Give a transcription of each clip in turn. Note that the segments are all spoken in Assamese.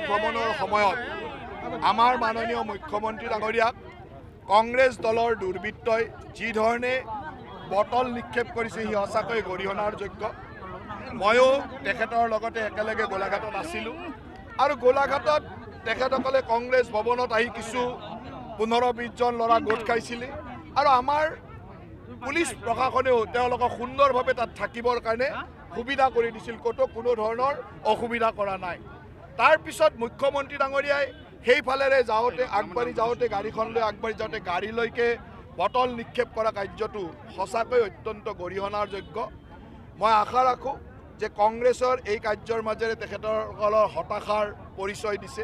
গোলাঘাট ভ্ৰমণৰ সময়ত আমাৰ মাননীয় মুখ্যমন্ত্ৰী ডাঙৰীয়াক কংগ্ৰেছ দলৰ দুৰ্বৃত্তই যি ধৰণে বটল নিক্ষেপ কৰিছে সি সঁচাকৈ গৰিহণাৰ যোগ্য। ময়ো তেখেতৰ লগতে একেলগে গোলাঘাটত আছিলোঁ আৰু গোলাঘাটত তেখেতসকলে কংগ্ৰেছ ভৱনত আহি কিছু 15-20জন ল'ৰা গোট খাইছিলে আৰু আমাৰ পুলিচ প্ৰশাসনেও তেওঁলোকক সুন্দৰভাৱে তাত থাকিবৰ কাৰণে সুবিধা কৰি দিছিল, ক'তো কোনো ধৰণৰ অসুবিধা কৰা নাই। তাৰপিছত মুখ্যমন্ত্ৰী ডাঙৰীয়াই সেইফালেৰে যাওঁতে আগবাঢ়ি যাওঁতে গাড়ীখন লৈ আগবাঢ়ি যাওঁতে গাড়ীলৈকে বটল নিক্ষেপ কৰা কাৰ্যটো সঁচাকৈ অত্যন্ত গৰিহণাৰ যোগ্য। মই আশা ৰাখোঁ যে কংগ্ৰেছৰ এই কাৰ্যৰ মাজেৰে তেখেতসকলৰ হতাশাৰ পৰিচয় দিছে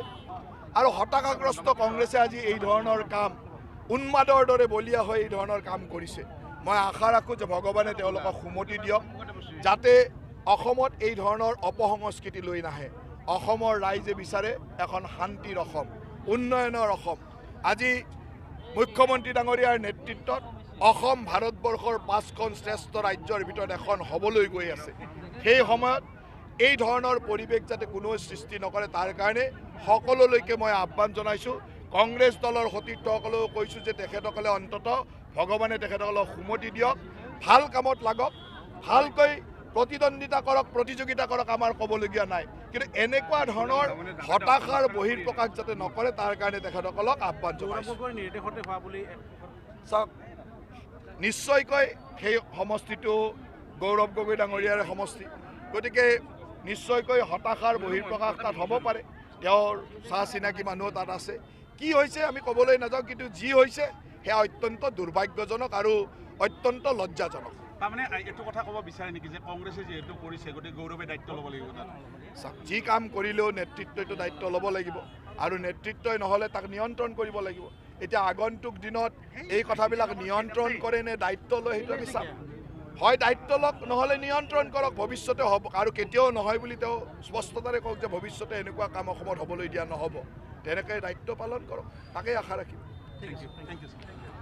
আৰু হতাশাগ্ৰস্ত কংগ্ৰেছে আজি এই ধৰণৰ কাম উন্মাদৰ দৰে বলীয়া হৈ এই ধৰণৰ কাম কৰিছে। মই আশা ৰাখোঁ যে ভগৱানে তেওঁলোকক সুমতি দিয়ক যাতে অসমত এই ধৰণৰ অপসংস্কৃতি লৈ নাহে। অসমৰ ৰাইজে বিচাৰে এখন শান্তিৰ অসম, উন্নয়নৰ অসম। আজি মুখ্যমন্ত্ৰী ডাঙৰীয়াৰ নেতৃত্বত অসম ভাৰতবৰ্ষৰ 5খন শ্ৰেষ্ঠ ৰাজ্যৰ ভিতৰত এখন হ'বলৈ গৈ আছে। সেই সময়ত এই ধৰণৰ পৰিৱেশ যাতে কোনেও সৃষ্টি নকৰে তাৰ কাৰণে সকলোলৈকে মই আহ্বান জনাইছোঁ। কংগ্ৰেছ দলৰ সতীৰ্থসকলেও কৈছোঁ যে তেখেতসকলে অন্ততঃ ভগৱানে তেখেতসকলক সুমতি দিয়ক, ভাল কামত লাগক, ভালকৈ প্ৰতিদ্বন্দ্বিতা কৰক, প্ৰতিযোগিতা কৰক, আমাৰ ক'বলগীয়া নাই। কিন্তু এনেকুৱা ধৰণৰ হতাশাৰ বহিৰ্প্ৰকাশ যাতে নকৰে তাৰ কাৰণে তেখেতসকলক আহ্বান জনাইছোঁ। চাওক, নিশ্চয়কৈ সেই সমষ্টিটো গৌৰৱ গগৈ ডাঙৰীয়াৰ সমষ্টি, গতিকে নিশ্চয়কৈ হতাশাৰ বহিৰ্প্ৰকাশ তাত হ'ব পাৰে। তেওঁৰ চাহ চিনাকি মানুহ তাত আছে। কি হৈছে আমি ক'বলৈ নাযাওঁ, কিন্তু যি হৈছে সেয়া অত্যন্ত দুৰ্ভাগ্যজনক আৰু অত্যন্ত লজ্জাজনক। তাৰমানে এইটো কথা ক'ব বিচাৰে নেকি যে কংগ্ৰেছে যিহেতু কৰিছে গতিকে গৌৰৱে দায়িত্ব ল'ব লাগিব? যি কাম কৰিলেও নেতৃত্বইটো দায়িত্ব ল'ব লাগিব আৰু নেতৃত্বই নহ'লে তাক নিয়ন্ত্ৰণ কৰিব লাগিব। এতিয়া আগন্তুক দিনত এই কথাবিলাক নিয়ন্ত্ৰণ কৰে নে দায়িত্ব লয় সেইটো আমি চাম। হয় দায়িত্ব লওক, নহ'লে নিয়ন্ত্ৰণ কৰক। ভৱিষ্যতে হ'ব আৰু কেতিয়াও নহয় বুলি তেওঁ স্পষ্টতাৰে কওক যে ভৱিষ্যতে এনেকুৱা কাম অসমত হ'বলৈ দিয়া নহ'ব। তেনেকৈ দায়িত্ব পালন কৰক, তাকেই আশা ৰাখিম। Thank you.